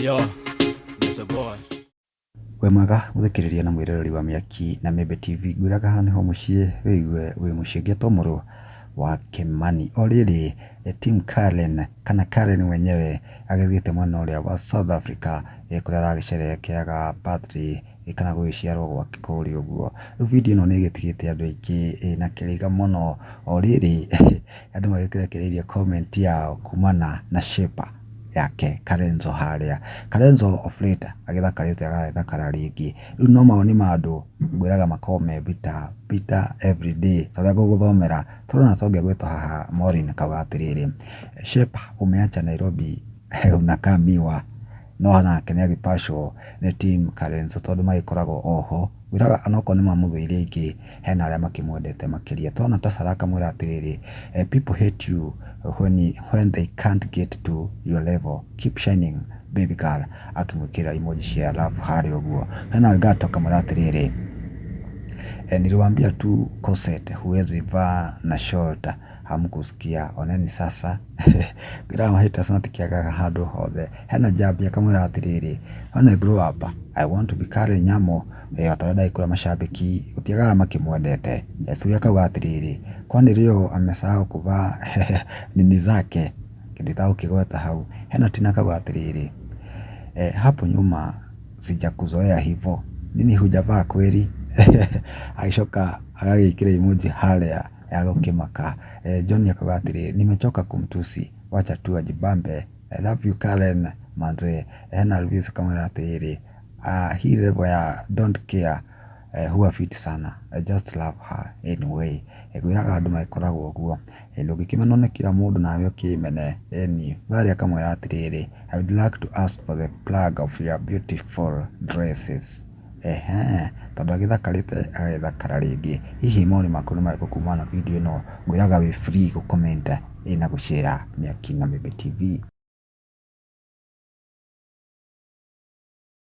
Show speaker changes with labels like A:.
A: Yo, Mr. Boy.
B: Wĩ mwega mũthikĩrĩria na mwĩroreri wa Mĩaki na Mĩembe TV, ngwĩraga haha nĩho mũciĩ wĩigue wĩ mũciĩ ngĩtwo mũrũ wa Kĩmani. O rĩrĩ team Karen kana Karen mwenyewe agĩthiĩte mwena ũrĩa wa South Africa kũrĩa aragĩcerekeaga birthday kana gũgĩciarwo gwake kũrĩa ũguo. Rĩu video ĩno nĩ ĩgĩtigĩte andũ aingĩ na kĩrĩga mũno. O rĩrĩ andũ magĩkĩrekereirie comment yao kumana na shape yake Karenzo harĩa. Karenzo of late agĩthakarĩte agagĩthakara rĩngĩ. Rĩu no mawoni ma andũ ngwĩraga makoragwo me bitter, bitter everyday ta ũrĩa ngũgũthomera. Tũrona ta ũngĩ ũgwĩtwo haha Maureen akauga atĩrĩrĩ, Shape umeacha Nairobi unakaa miwa. No nake nĩ agĩbacwo nĩ team Karenzo tondũ magĩkoragwo oho. Ngwĩraga onokorwo nĩ mamũthũire aingĩ, hena arĩa makĩmwendete makĩria. Tũrona ta Sarah akamwĩra atĩrĩrĩ, people hate you when they can't get to your level. Keep shining baby girl. Akĩmwĩkĩrĩra emoji cia love harĩa ũguo. Hena Gato akamwĩra atĩrĩrĩ, niliwaambia tu corset huwezi vaa na short hamkusikia oneni sasa. Ngwĩraga haters matikĩagaga handũ hothe. Hena Jambi akamwĩra atĩrĩrĩ, when I grow up I want to be Karen Nyamu. O ta ũrĩa ndagĩkũra mashabiki gũtiagaga makĩmwendete. Suria akauga atĩrĩrĩ, kwani leo amesahau kuvaa nini zake? Kĩndũ itagũkĩgweta hau. Hena Tina akauga atĩrĩrĩ, hapo nyuma sijakuzoea hivo, nini hujavaa kweli? Agĩcoka agagĩkĩra emoji harĩa ya gũkĩmaka. John akauga atĩrĩrĩ, nimechoka kumtusi, wacha tu ajibambe. I love you Karen manze. Hena Elvis akamwĩra atĩrĩrĩ, hii level ya don't care huwa fiti sana. I just love her anyway. Ngwĩraga andũ magĩkoragwo ũguo. Ndũngĩkĩmenwo nĩ kila mũndũ nawe ũkĩmene. Ĩni Valerie akamwĩra atĩrĩrĩ, I would like to ask for the plug of your beautiful dresses. Ehe, tondũ agĩthakarĩte agagĩthakara rĩngĩ. Hihi mawoni maku nĩ marĩkũ kumana na video ĩno? Ngwĩraga wĩ free gũ comment na gũ share Mĩaki na Mĩembe TV.